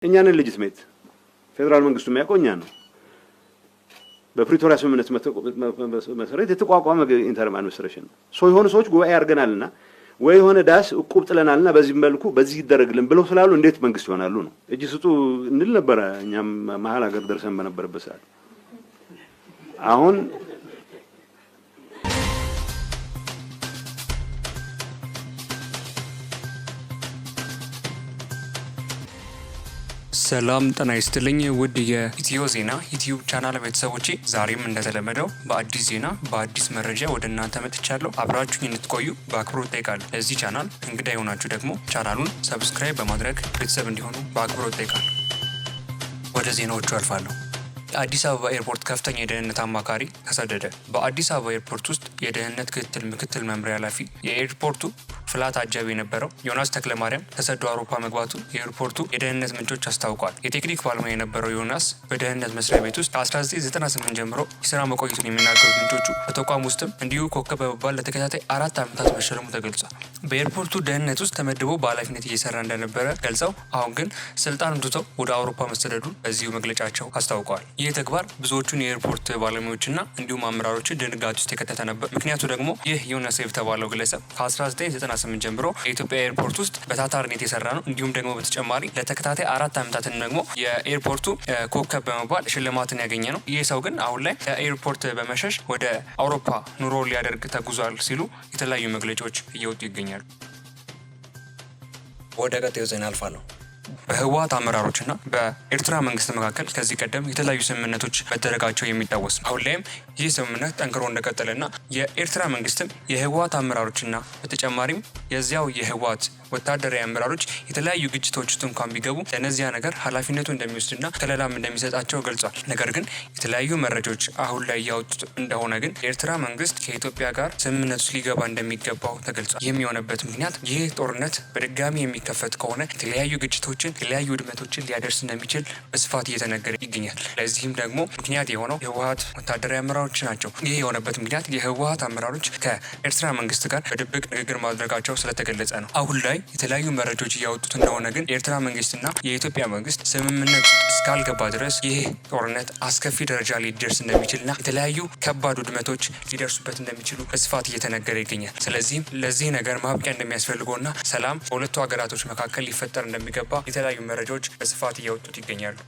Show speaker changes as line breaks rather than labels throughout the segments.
እኛንን legitimate ፌዴራል መንግስቱ የሚያውቀው እኛ ነው። በፕሪቶሪያ ስምምነት መሰረት የተቋቋመ interim administration ነው። So የሆኑ ሰዎች ጉባኤ አድርገናልና ወይ የሆነ ዳስ እቁብ ጥለናልና በዚህ መልኩ በዚህ ይደረግልን ብለው ስላሉ እንዴት መንግስት ይሆናሉ ነው። እጅ ስጡ እንል ነበረ። እኛም መሀል ሀገር ደርሰን በነበረበት ሰዓት አሁን።
ሰላም ጤና ይስጥልኝ ውድ የኢትዮ ዜና ዩቲዩብ ቻናል ቤተሰቦቼ፣ ዛሬም እንደተለመደው በአዲስ ዜና በአዲስ መረጃ ወደ እናንተ መጥቻለሁ። አብራችሁኝ እንድትቆዩ በአክብሮት እጠይቃለሁ። ለዚህ ቻናል እንግዳ የሆናችሁ ደግሞ ቻናሉን subscribe በማድረግ ቤተሰብ እንዲሆኑ በአክብሮት እጠይቃለሁ። ወደ ዜናዎቹ አልፋለሁ። የአዲስ አበባ ኤርፖርት ከፍተኛ የደህንነት አማካሪ ተሰደደ። በአዲስ አበባ ኤርፖርት ውስጥ የደህንነት ክትትል ምክትል መምሪያ ኃላፊ፣ የኤርፖርቱ flight አጃቢ የነበረው ዮናስ ተክለማርያም ተሰዶ አውሮፓ መግባቱ የኤርፖርቱ የደህንነት ምንጮች አስታውቋል። የቴክኒክ ባለሙያ የነበረው ዮናስ በደህንነት መስሪያ ቤት ውስጥ ከ1998 ጀምሮ የስራ መቆየቱን የሚናገሩት ምንጮቹ፣ በተቋም ውስጥም እንዲሁ ኮከብ በመባል ለተከታታይ 4 ዓመታት መሸለሙ ተገልጿል። በኤርፖርቱ ደህንነት ውስጥ ተመድቦ በኃላፊነት እየሰራ እንደነበረ ገልጸው፣ አሁን ግን ስልጣኑን ትተው ወደ አውሮፓ መሰደዱን በዚሁ መግለጫቸው አስታውቀዋል። ይህ ተግባር ብዙዎቹን የኤርፖርት ባለሙያዎችና እንዲሁም አመራሮችን ድንጋጤ ውስጥ የከተተ ነበር። ምክንያቱ ደግሞ ይህ ዮናስ የተባለው ግለሰብ ከ1998 ጀምሮ የኢትዮጵያ ኤርፖርት ውስጥ በታታሪነት የሰራ ነው። እንዲሁም ደግሞ በተጨማሪ ለተከታታይ 4 ዓመታትን ደግሞ የኤርፖርቱ ኮከብ በመባል ሽልማትን ያገኘ ነው። ይህ ሰው ግን አሁን ላይ ከኤርፖርት በመሸሽ ወደ አውሮፓ ኑሮ ሊያደርግ ተጉዟል ሲሉ የተለያዩ መግለጫዎች እየወጡ ይገኛሉ። ወደ ቀጣዩ ዜና አልፋለሁ። በህወሀት አመራሮችና በኤርትራ መንግስት መካከል ከዚህ ቀደም የተለያዩ ስምምነቶች መደረጋቸው የሚታወስ ነው። አሁን ላይም ይህ ስምምነት ጠንክሮ እንደቀጠለና የኤርትራ መንግስትም የህወሀት አመራሮችና በተጨማሪም የዚያው የህወሀት ወታደራዊ አመራሮች የተለያዩ ግጭቶች ውስጥ እንኳን ቢገቡ ለነዚያ ነገር ኃላፊነቱ እንደሚወስድና ከለላም እንደሚሰጣቸው ገልጿል። ነገር ግን የተለያዩ መረጃዎች አሁን ላይ እያወጡት እንደሆነ ግን የኤርትራ መንግስት ከኢትዮጵያ ጋር ስምምነት ውስጥ ሊገባ እንደሚገባው ተገልጿል። ይህም የሆነበት ምክንያት ይህ ጦርነት በድጋሚ የሚከፈት ከሆነ የተለያዩ ግጭቶችን፣ የተለያዩ ውድመቶችን ሊያደርስ እንደሚችል በስፋት እየተነገረ ይገኛል። ለዚህም ደግሞ ምክንያት የሆነው የህወሀት ወታደራዊ አመራሮች ናቸው። ይህ የሆነበት ምክንያት የህወሀት አመራሮች ከኤርትራ መንግስት ጋር በድብቅ ንግግር ማድረጋቸው ስለተገለጸ ነው። አሁን ላይ የተለያዩ መረጃዎች እያወጡት እንደሆነ ግን የኤርትራ መንግስትና የኢትዮጵያ መንግስት ስምምነት እስካልገባ ድረስ ይህ ጦርነት አስከፊ ደረጃ ሊደርስ እንደሚችልና የተለያዩ ከባድ ውድመቶች ሊደርሱበት እንደሚችሉ በስፋት እየተነገረ ይገኛል። ስለዚህም ለዚህ ነገር ማብቂያ እንደሚያስፈልገውና ሰላም በሁለቱ ሀገራቶች መካከል ሊፈጠር እንደሚገባ የተለያዩ መረጃዎች በስፋት እያወጡት ይገኛሉ።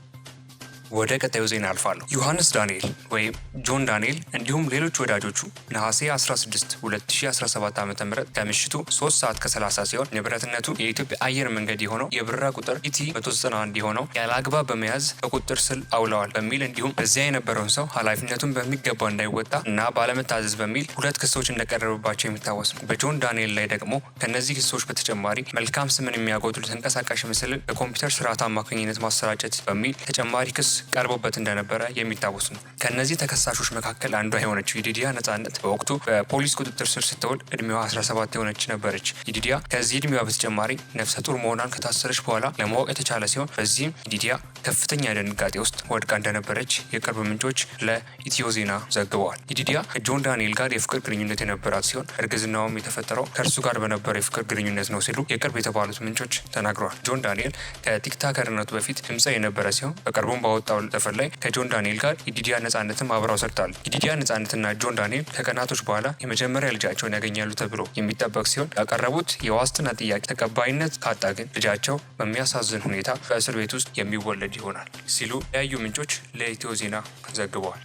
ወደ ቀጣዩ ዜና አልፋለሁ። ዮሐንስ ዳንኤል ወይም ጆን ዳንኤል እንዲሁም ሌሎች ወዳጆቹ ነሐሴ 16 2017 ዓ ም ከምሽቱ 3 ሰዓት ከ30 ሲሆን ንብረትነቱ የኢትዮጵያ አየር መንገድ የሆነው የበረራ ቁጥር ET 191 የሆነው ያለ አግባብ በመያዝ በቁጥጥር ስር አውለዋል በሚል፣ እንዲሁም በዚያ የነበረውን ሰው ኃላፊነቱን በሚገባ እንዳይወጣ እና ባለመታዘዝ በሚል ሁለት ክሶች እንደቀረበባቸው የሚታወስ ነው። በጆን ዳንኤል ላይ ደግሞ ከእነዚህ ክሶች በተጨማሪ መልካም ስምን የሚያጎድሉ ተንቀሳቃሽ ምስልን በኮምፒውተር ስርዓት አማካኝነት ማሰራጨት በሚል ተጨማሪ ክስ ቀርቦበት እንደነበረ የሚታወስ ነው። ከእነዚህ ተከሳሾች መካከል አንዷ የሆነችው ይዲዲያ ነጻነት በወቅቱ በፖሊስ ቁጥጥር ስር ስትውል እድሜዋ 17 የሆነች ነበረች። ይዲዲያ ከዚህ እድሜዋ በተጨማሪ ነፍሰ ጡር መሆኗን ከታሰረች በኋላ ለማወቅ የተቻለ ሲሆን፣ በዚህም ይዲዲያ ከፍተኛ ድንጋጤ ውስጥ ወድቃ እንደነበረች የቅርብ ምንጮች ለኢትዮ ዜና ዘግበዋል። ይዲዲያ ከጆን ዳንኤል ጋር የፍቅር ግንኙነት የነበራት ሲሆን፣ እርግዝናውም የተፈጠረው ከእርሱ ጋር በነበረው የፍቅር ግንኙነት ነው ሲሉ የቅርብ የተባሉት ምንጮች ተናግረዋል። ጆን ዳንኤል ከቲክታከርነቱ በፊት ድምፃዊ የነበረ ሲሆን፣ በቅርቡም ባወጣው ዘፈን ላይ ከጆን ዳንኤል ጋር ይዲዲያ ነጻነትም አብራው ሰርታለች። ይዲዲያ ነጻነትና ጆን ዳንኤል ከቀናቶች በኋላ የመጀመሪያ ልጃቸውን ያገኛሉ ተብሎ የሚጠበቅ ሲሆን፣ ያቀረቡት የዋስትና ጥያቄ ተቀባይነት ካጣ ግን ልጃቸው በሚያሳዝን ሁኔታ በእስር ቤት ውስጥ የሚወለድ ይሆናል ሲሉ የተለያዩ ምንጮች ለኢትዮ ዜና ዘግበዋል።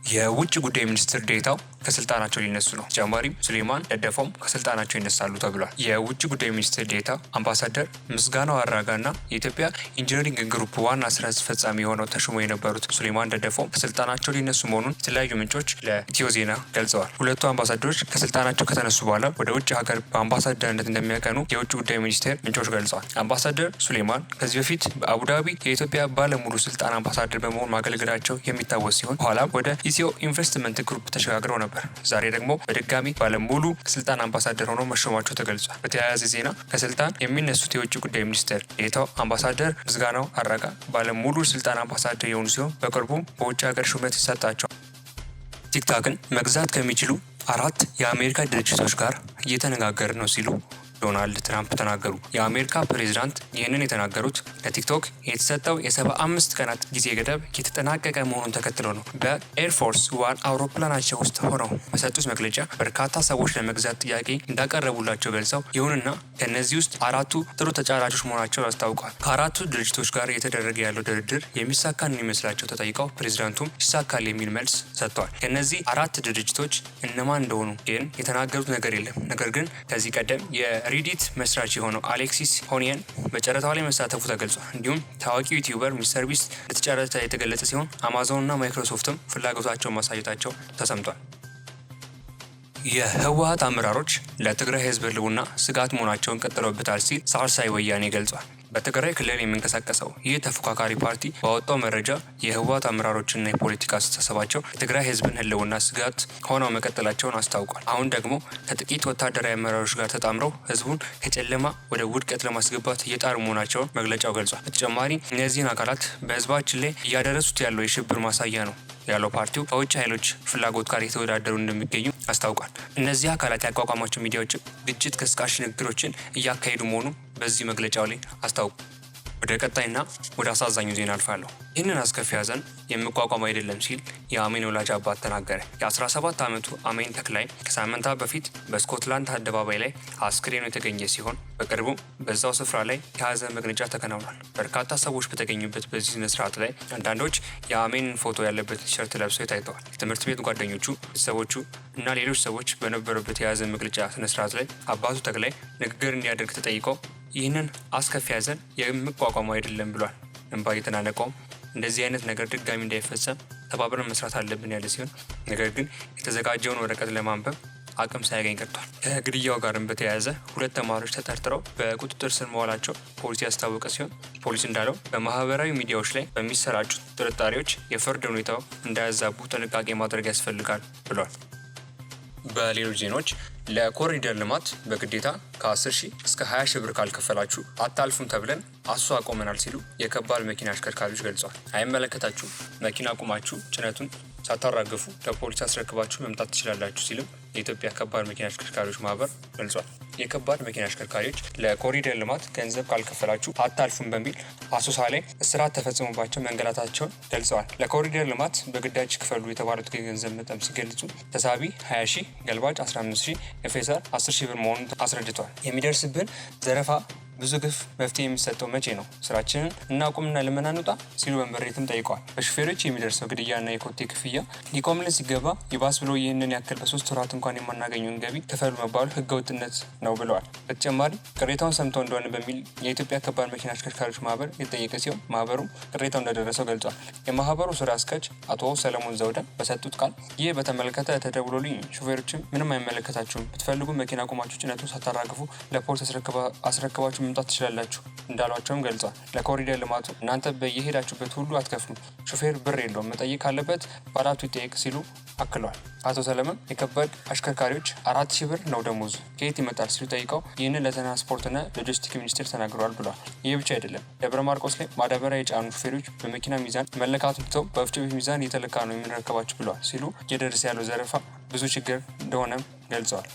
የውጭ ጉዳይ ሚኒስትር ዴኤታው ከስልጣናቸው ሊነሱ ነው። ተጨማሪም ሱሌማን ደደፎም ከስልጣናቸው ይነሳሉ ተብሏል። የውጭ ጉዳይ ሚኒስትር ዴኤታ አምባሳደር ምስጋናው አራጋና የኢትዮጵያ ኢንጂነሪንግ ግሩፕ ዋና ስራ አስፈጻሚ የሆነው ተሹሞ የነበሩት ሱሌማን ደደፎም ከስልጣናቸው ሊነሱ መሆኑን የተለያዩ ምንጮች ለኢትዮ ዜና ገልጸዋል። ሁለቱ አምባሳደሮች ከስልጣናቸው ከተነሱ በኋላ ወደ ውጭ ሀገር በአምባሳደርነት እንደሚያቀኑ የውጭ ጉዳይ ሚኒስቴር ምንጮች ገልጸዋል። አምባሳደር ሱሌማን ከዚህ በፊት በአቡዳቢ የኢትዮጵያ ባለሙሉ ስልጣን አምባሳደር በመሆን ማገልገላቸው የሚታወስ ሲሆን፣ በኋላም ወደ ኢትዮ ኢንቨስትመንት ግሩፕ ተሸጋግረው ነበር። ዛሬ ደግሞ በድጋሚ ባለሙሉ ስልጣን አምባሳደር ሆነው መሾማቸው ተገልጿል። በተያያዘ ዜና ከስልጣን የሚነሱት የውጭ ጉዳይ ሚኒስትር ዴኤታው አምባሳደር ምስጋናው አራጋ ባለሙሉ ስልጣን አምባሳደር የሆኑ ሲሆን፣ በቅርቡም በውጭ ሀገር ሹመት ይሰጣቸዋል። ቲክታክን መግዛት ከሚችሉ አራት የአሜሪካ ድርጅቶች ጋር እየተነጋገርን ነው ሲሉ ዶናልድ ትራምፕ ተናገሩ። የአሜሪካ ፕሬዚዳንት ይህንን የተናገሩት ለቲክቶክ የተሰጠው የ75 ቀናት ጊዜ ገደብ የተጠናቀቀ መሆኑን ተከትሎ ነው። በኤርፎርስ ዋን አውሮፕላናቸው ውስጥ ሆነው በሰጡት መግለጫ በርካታ ሰዎች ለመግዛት ጥያቄ እንዳቀረቡላቸው ገልጸው፣ ይሁንና ከእነዚህ ውስጥ አራቱ ጥሩ ተጫራቾች መሆናቸውን አስታውቀዋል። ከአራቱ ድርጅቶች ጋር እየተደረገ ያለው ድርድር የሚሳካ እንደሚመስላቸው ተጠይቀው ፕሬዚዳንቱም ይሳካል የሚል መልስ ሰጥተዋል። ከእነዚህ አራት ድርጅቶች እነማን እንደሆኑ ግን የተናገሩት ነገር የለም። ነገር ግን ከዚህ ቀደም የሬዲት መስራች የሆነው አሌክሲስ ሆኒየን በጨረታው ላይ መሳተፉ ተገልጿል። እንዲሁም ታዋቂው ዩቲዩበር ሚስተር ቢስት እንደተጫረተ የተገለጸ ሲሆን፣ አማዞን እና ማይክሮሶፍትም ፍላጎታቸውን ማሳየታቸው ተሰምቷል። የህወሀት አመራሮች ለትግራይ ህዝብ ህልውና ስጋት መሆናቸውን ቀጥለውበታል ሲል ሳልሳይ ወያኔ ገልጿል። በትግራይ ክልል የሚንቀሳቀሰው ይህ ተፎካካሪ ፓርቲ ባወጣው መረጃ የህወሀት አመራሮችና የፖለቲካ አስተሳሰባቸው የትግራይ ህዝብን ህልውና ስጋት ሆነው መቀጠላቸውን አስታውቋል። አሁን ደግሞ ከጥቂት ወታደራዊ አመራሮች ጋር ተጣምረው ህዝቡን ከጨለማ ወደ ውድቀት ለማስገባት እየጣሩ መሆናቸውን መግለጫው ገልጿል። በተጨማሪ እነዚህን አካላት በህዝባችን ላይ እያደረሱት ያለው የሽብር ማሳያ ነው ያለው ፓርቲው ከውጭ ኃይሎች ፍላጎት ጋር የተወዳደሩ እንደሚገኙ አስታውቋል። እነዚህ አካላት ያቋቋሟቸው ሚዲያዎች ግጭት ቀስቃሽ ንግግሮችን እያካሄዱ መሆኑ በዚህ መግለጫው ላይ አስታውቋል። ወደ ቀጣይና ወደ አሳዛኙ ዜና አልፋለሁ። ይህንን አስከፊ ሐዘን የምቋቋም አይደለም ሲል የአሜን ወላጅ አባት ተናገረ። የ17 ዓመቱ አሜን ተክላይ ከሳምንታት በፊት በስኮትላንድ አደባባይ ላይ አስክሬኑ የተገኘ ሲሆን፣ በቅርቡ በዛው ስፍራ ላይ የሐዘን መግለጫ ተከናውኗል። በርካታ ሰዎች በተገኙበት በዚህ ስነ ስርዓት ላይ አንዳንዶች የአሜንን ፎቶ ያለበት ቲሸርት ለብሰው ታይተዋል። የትምህርት ቤት ጓደኞቹ፣ ቤተሰቦቹ እና ሌሎች ሰዎች በነበሩበት የሐዘን መግለጫ ስነ ስርዓት ላይ አባቱ ተክላይ ንግግር እንዲያደርግ ተጠይቀው ይህንን አስከፊ ሐዘን የምቋቋመው አይደለም ብሏል። እንባ እየተናነቀውም እንደዚህ አይነት ነገር ድጋሚ እንዳይፈጸም ተባብረን መስራት አለብን ያለ ሲሆን፣ ነገር ግን የተዘጋጀውን ወረቀት ለማንበብ አቅም ሳያገኝ ቀርቷል። ከግድያው ጋርም በተያያዘ ሁለት ተማሪዎች ተጠርጥረው በቁጥጥር ስር መዋላቸው ፖሊስ ያስታወቀ ሲሆን፣ ፖሊስ እንዳለው በማህበራዊ ሚዲያዎች ላይ በሚሰራጩ ጥርጣሬዎች የፍርድ ሁኔታው እንዳያዛቡ ጥንቃቄ ማድረግ ያስፈልጋል ብሏል። በሌሎች ዜናዎች ለኮሪደር ልማት በግዴታ ከ10 ሺህ እስከ 20 ሺህ ብር ካልከፈላችሁ አታልፉም ተብለን አሶሳ ቆመናል ሲሉ የከባድ መኪና አሽከርካሪዎች ገልጸዋል። አይመለከታችሁ፣ መኪና አቁማችሁ ጭነቱን ሳታራግፉ ለፖሊስ አስረክባችሁ መምጣት ትችላላችሁ ሲልም የኢትዮጵያ ከባድ መኪና አሽከርካሪዎች ማህበር ገልጿል። የከባድ መኪና አሽከርካሪዎች ለኮሪደር ልማት ገንዘብ ካልከፈላችሁ አታልፉም በሚል አሶሳ ላይ እስራት ተፈጽሞባቸው መንገላታቸውን ገልጸዋል። ለኮሪደር ልማት በግዳጅ ክፈሉ የተባሉት የገንዘብ መጠን ሲገልጹ ተሳቢ 20 ሺህ፣ ገልባጭ 15 ሺህ፣ ኤፌሳር 10 ሺህ ብር መሆኑን አስረድተዋል። የሚደርስብን ዘረፋ፣ ብዙ ግፍ መፍትሄ የሚሰጠው መቼ ነው? ስራችንን እናቁምና ልመና እንውጣ ሲሉ በምሬትም ጠይቀዋል። በሹፌሮች የሚደርሰው ግድያና የኮቴ ክፍያ ሊቆምልን ሲገባ ይባስ ብሎ ይህንን ያክል በ3 ወራት እንኳን የማናገኘውን ገቢ ክፈሉ መባሉ ህገወጥነት ነው ብለዋል። በተጨማሪ ቅሬታውን ሰምተው እንደሆነ በሚል የኢትዮጵያ ከባድ መኪና አሽከርካሪዎች ማህበር የተጠየቀ ሲሆን፣ ማህበሩም ቅሬታው እንደደረሰው ገልጿል። የማህበሩ ስራ አስኪያጅ አቶ ሰለሞን ዘውደ በሰጡት ቃል ይህ በተመለከተ ተደውሎልኝ ሹፌሮችም ምንም አይመለከታችሁም፣ ብትፈልጉ መኪና አቁማችሁ ጭነቱን ሳታራግፉ ለፖሊስ አስረክባችሁ መምጣት ትችላላችሁ እንዳሏቸውም ገልጿል። ለኮሪደር ልማቱ እናንተ በየሄዳችሁበት ሁሉ አትከፍሉም፣ ሹፌር ብር የለውም፣ መጠየቅ ካለበት ባለሀብቱ ይጠየቅ ሲሉ አክለዋል። አቶ ሰለሞን የከባድ አሽከርካሪዎች 4,000 ብር ነው ደሞዙ፣ ከየት ይመጣል ሲሉ ጠይቀው ይህንን ለትራንስፖርትና ሎጂስቲክ ሚኒስቴር ተናግረዋል ብለዋል። ይህ ብቻ አይደለም። ደብረ ማርቆስ ላይ ማዳበሪያ የጫኑ ሹፌሮች በመኪና ሚዛን መለካቱን ትተው በወፍጮ ቤት ሚዛን እየተለካ ነው የምንረከባቸው ብለዋል ሲሉ እየደረሰ ያለው ዘረፋ ብዙ ችግር እንደሆነም ገልጸዋል።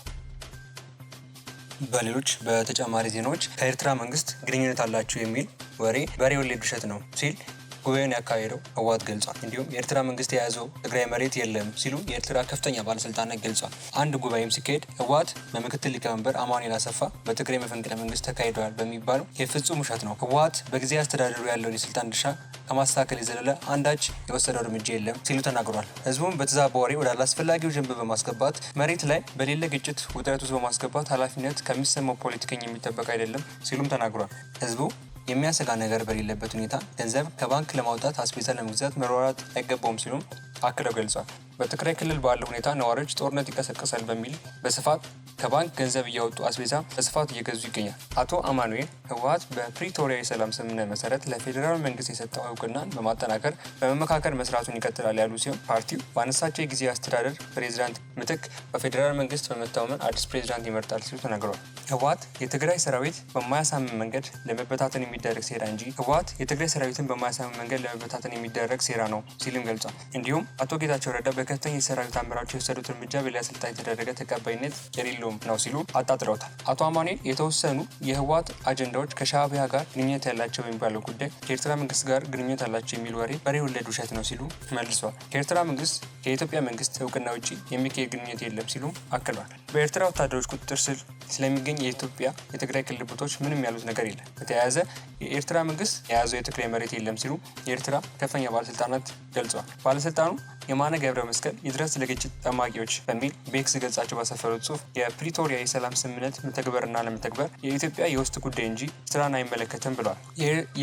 በሌሎች በተጨማሪ ዜናዎች ከኤርትራ መንግስት ግንኙነት አላችሁ የሚል ወሬ በሬ ወለድ ውሸት ነው ሲል ጉባኤውን ያካሄደው ህወሓት ገልጿል። እንዲሁም የኤርትራ መንግስት የያዘው ትግራይ መሬት የለም ሲሉ የኤርትራ ከፍተኛ ባለስልጣናት ገልጿል። አንድ ጉባኤም ሲካሄድ ህወሓት በምክትል ሊቀመንበር አማኑኤል አሰፋ በትግራይ መፈንቅለ መንግስት ተካሂደዋል በሚባለው የፍጹም ውሸት ነው። ህወሓት በጊዜ አስተዳደሩ ያለውን የስልጣን ድርሻ ከማስተካከል የዘለለ አንዳች የወሰደው እርምጃ የለም ሲሉ ተናግሯል። ህዝቡን በተዛባ ወሬ ወደ አላስፈላጊው ጅንብ በማስገባት መሬት ላይ በሌለ ግጭት ውጥረት ውስጥ በማስገባት ኃላፊነት ከሚሰማው ፖለቲከኛ የሚጠበቅ አይደለም ሲሉም ተናግሯል። ህዝቡ የሚያሰጋ ነገር በሌለበት ሁኔታ ገንዘብ ከባንክ ለማውጣት፣ አስቤዛ ለመግዛት መሯሯጥ አይገባውም ሲሉም አክለው ገልጿል። በትግራይ ክልል ባለው ሁኔታ ነዋሪዎች ጦርነት ይቀሰቀሳል በሚል በስፋት ከባንክ ገንዘብ እያወጡ አስቤዛ በስፋት እየገዙ ይገኛል። አቶ አማኑኤል ህወሓት በፕሪቶሪያ የሰላም ስምምነት መሰረት ለፌዴራል መንግስት የሰጠው እውቅናን በማጠናከር በመመካከር መስራቱን ይቀጥላል ያሉ ሲሆን፣ ፓርቲው በአነሳቸው የጊዜ አስተዳደር ፕሬዚዳንት ምትክ በፌዴራል መንግስት በመተማመን አዲስ ፕሬዚዳንት ይመርጣል ሲሉ ተናግረዋል። ህወሓት የትግራይ ሰራዊት በማያሳምን መንገድ ለመበታተን የሚደረግ ሴራ እንጂ ህወሓት የትግራይ ሰራዊትን በማያሳምን መንገድ ለመበታተን የሚደረግ ሴራ ነው ሲልም ገልጿል። እንዲሁም አቶ ጌታቸው ረዳ በከፍተኛ የሰራዊት አመራሮች የወሰዱት እርምጃ በሌላ ስልጣን የተደረገ ተቀባይነት የሌለውም የለውም ነው ሲሉ አጣጥለውታል። አቶ አማኑኤል የተወሰኑ የህወሓት አጀንዳዎች ከሻዕቢያ ጋር ግንኙነት ያላቸው የሚባለው ጉዳይ ከኤርትራ መንግስት ጋር ግንኙነት አላቸው የሚል ወሬ በሬ ወለድ ውሸት ነው ሲሉ መልሰዋል። ከኤርትራ መንግስት ከኢትዮጵያ መንግስት እውቅና ውጪ የሚካሄድ ግንኙነት የለም ሲሉ አክለዋል። በኤርትራ ወታደሮች ቁጥጥር ስር ስለሚገኝ የኢትዮጵያ የትግራይ ክልል ቦታዎች ምንም ያሉት ነገር የለም። በተያያዘ የኤርትራ መንግስት የያዘው የትግራይ መሬት የለም ሲሉ የኤርትራ ከፍተኛ ባለስልጣናት ገልጸዋል። ባለስልጣኑ የማነ ገብረ መስቀል ይድረስ ለግጭት ጠማቂዎች በሚል በኤክስ ገጻቸው ባሰፈሩት ጽሁፍ የፕሪቶሪያ የሰላም ስምምነት መተግበርና ለመተግበር የኢትዮጵያ የውስጥ ጉዳይ እንጂ ኤርትራን አይመለከትም ብለዋል።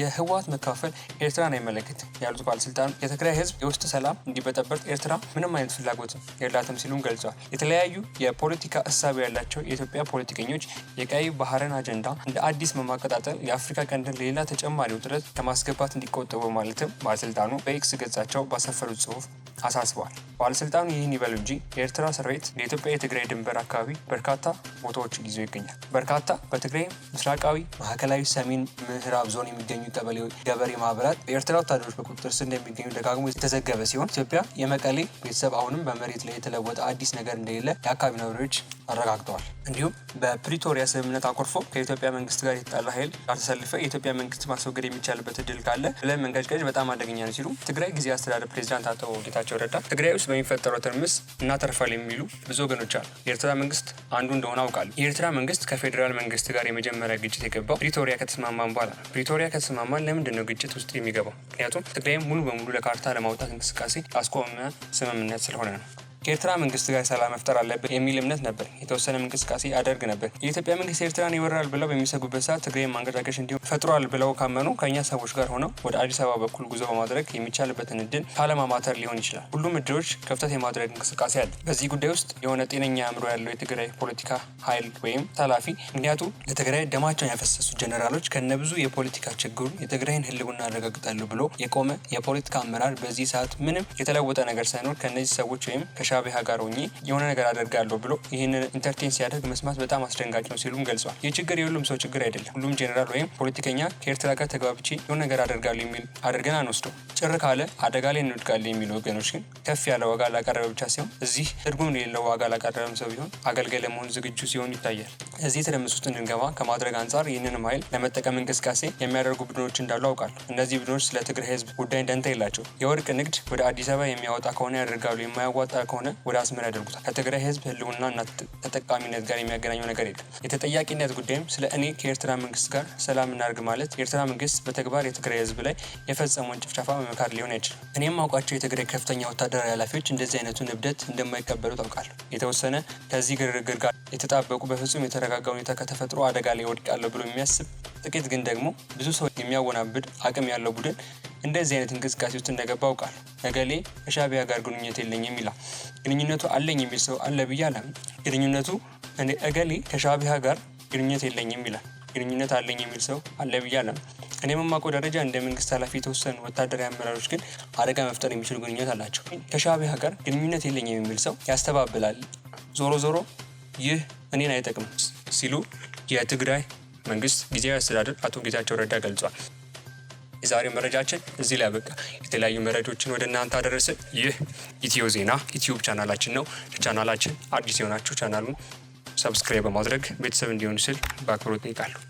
የህወሓት መካፈል ኤርትራን አይመለከትም ያሉት ባለስልጣኑ የትግራይ ህዝብ የውስጥ ሰላም እንዲበጠበጥ ኤርትራ ምንም አይነት ፍላጎት የላትም ሲሉም ገልጸዋል። የተለያዩ የፖለቲካ እሳቤ ያላቸው የኢትዮጵያ ፖለቲከኞች የቀይ ባህርን አጀንዳ እንደ አዲስ በማቀጣጠል የአፍሪካ ቀንድን ሌላ ተጨማሪ ውጥረት ከማስገባት እንዲቆጠቡ ማለትም ባለስልጣኑ በኤክስ ገጻቸው ባሰፈሩት ጽሁፍ አሳስበዋል። ባለስልጣኑ ይህን ይበሉ እንጂ የኤርትራ ሰራዊት ለኢትዮጵያ የትግራይ ድንበር አካባቢ በርካታ ቦታዎችን ይዞ ይገኛል። በርካታ በትግራይ ምስራቃዊ፣ ማዕከላዊ፣ ሰሜን ምዕራብ ዞን የሚገኙ ቀበሌ ገበሬ ማህበራት በኤርትራ ወታደሮች በቁጥጥር ስር እንደሚገኙ ደጋግሞ የተዘገበ ሲሆን ኢትዮጵያ የመቀሌ ቤተሰብ አሁንም በመሬት ላይ የተለወጠ አዲስ ነገር እንደሌለ የአካባቢ ነዋሪዎች አረጋግጠዋል። እንዲሁም በፕሪቶሪያ ስምምነት አኮርፎ ከኢትዮጵያ መንግስት ጋር የተጣላ ኃይል ጋር ተሰልፈ የኢትዮጵያ መንግስት ማስወገድ የሚቻልበት እድል ካለ ብለን መንቀጭቀጭ በጣም አደገኛ ነው ሲሉ ትግራይ ጊዜያዊ አስተዳደር ፕሬዚዳንት አቶ ጌታቸው ረዳ ትግራይ ውስጥ በሚፈጠረው ትርምስ እናተርፋል የሚሉ ብዙ ወገኖች አሉ። የኤርትራ መንግስት አንዱ እንደሆነ አውቃለሁ። የኤርትራ መንግስት ከፌዴራል መንግስት ጋር የመጀመሪያ ግጭት የገባው ፕሪቶሪያ ከተስማማን በኋላ ነው። ፕሪቶሪያ ከተስማማን ለምንድን ነው ግጭት ውስጥ የሚገባው? ምክንያቱም ትግራይም ሙሉ በሙሉ ለካርታ ለማውጣት እንቅስቃሴ ያስቆመ ስምምነት ስለሆነ ነው። ከኤርትራ መንግስት ጋር ሰላም መፍጠር አለብን የሚል እምነት ነበር። የተወሰነ እንቅስቃሴ አደርግ ነበር። የኢትዮጵያ መንግስት ኤርትራን ይወራል ብለው በሚሰጉበት ሰዓት ትግራይን ማንቀሳቀስ እንዲሁም ፈጥሯል ብለው ካመኑ ከእኛ ሰዎች ጋር ሆነው ወደ አዲስ አበባ በኩል ጉዞ በማድረግ የሚቻልበትን እድል ካለማማተር ሊሆን ይችላል። ሁሉም እድሎች ክፍተት የማድረግ እንቅስቃሴ አለ። በዚህ ጉዳይ ውስጥ የሆነ ጤነኛ አእምሮ ያለው የትግራይ ፖለቲካ ኃይል ወይም ታላፊ ምክንያቱ ለትግራይ ደማቸውን ያፈሰሱ ጀነራሎች ከነብዙ የፖለቲካ ችግሩ የትግራይን ህልውና አረጋግጣለሁ ብሎ የቆመ የፖለቲካ አመራር በዚህ ሰዓት ምንም የተለወጠ ነገር ሳይኖር ከነዚህ ሰዎች ወይም ከሻዕቢያ ጋር ሆኜ የሆነ ነገር አደርጋለሁ ብሎ ይህንን entertain ሲያደርግ መስማት በጣም አስደንጋጭ ነው ሲሉም ገልጿል። ይህ ችግር የሁሉም ሰው ችግር አይደለም። ሁሉም ጄኔራል ወይም ፖለቲከኛ ከኤርትራ ጋር ተግባብቼ የሆነ ነገር አደርጋለሁ የሚል አድርገን አንወስደው። ጭር ካለ አደጋ ላይ እንወድቃለን የሚሉ ወገኖች ግን ከፍ ያለ ዋጋ ላቀረበ ብቻ ሳይሆን እዚህ ትርጉም የሌለው ዋጋ ላቀረበም ሰው ቢሆን አገልጋይ ለመሆን ዝግጁ ሲሆን ይታያል። እዚህ ትርምስ ውስጥ እንድንገባ ከማድረግ አንጻር ይህንንም ኃይል ለመጠቀም እንቅስቃሴ የሚያደርጉ ቡድኖች እንዳሉ አውቃለሁ። እነዚህ ቡድኖች ስለ ትግራይ ህዝብ ጉዳይ ደንታ የላቸው። የወርቅ ንግድ ወደ አዲስ አበባ የሚያወጣ ከሆነ ያደርጋሉ፣ የማያዋጣ ከሆነ ወደ አስመራ ያደርጉታል። ከትግራይ ህዝብ ህልውና እና ተጠቃሚነት ጋር የሚያገናኘው ነገር የለም። የተጠያቂነት ጉዳይም ስለ እኔ ከኤርትራ መንግስት ጋር ሰላም እናድርግ ማለት የኤርትራ መንግስት በተግባር የትግራይ ህዝብ ላይ የፈጸመውን ጭፍጨፋ መካድ ሊሆን አይችልም። እኔም አውቃቸው የትግራይ ከፍተኛ ወታደራዊ ኃላፊዎች እንደዚህ አይነቱን እብደት እንደማይቀበሉ ታውቃለሁ። የተወሰነ ከዚህ ግርግር ጋር የተጣበቁ በፍጹም የተረጋጋ ሁኔታ ከተፈጥሮ አደጋ ላይ ወድቃለሁ ብሎ የሚያስብ ጥቂት ግን ደግሞ ብዙ ሰው የሚያወናብድ አቅም ያለው ቡድን እንደዚህ አይነት እንቅስቃሴ ውስጥ እንደገባ አውቃለሁ። እገሌ ከሻዕቢያ ጋር ግንኙነት የለኝም ይላል። ግንኙነቱ አለኝ የሚል ሰው አለ ብዬ አላምንም። ግንኙነቱ እገሌ ከሻዕቢያ ጋር ግንኙነት የለኝም ይላል። ግንኙነት አለኝ የሚል ሰው አለ ብዬ አላምንም። እኔ በማውቀው ደረጃ እንደ መንግስት ኃላፊ የተወሰኑ ወታደራዊ አመራሮች ግን አደጋ መፍጠር የሚችሉ ግንኙነት አላቸው። ከሻዕቢያ ጋር ግንኙነት የለኝም የሚል ሰው ያስተባብላል። ዞሮ ዞሮ ይህ እኔን አይጠቅምም ሲሉ የትግራይ መንግስት ጊዜያዊ አስተዳደር አቶ ጌታቸው ረዳ ገልጿል። የዛሬው መረጃችን እዚህ ላይ አበቃ። የተለያዩ መረጃዎችን ወደ እናንተ አደረስን። ይህ ኢትዮ ዜና ዩቲዩብ ቻናላችን ነው። ለቻናላችን አዲስ የሆናችሁ ቻናሉን subscribe በማድረግ ቤተሰብ እንዲሆኑ ስል በአክብሮት እጠይቃለሁ።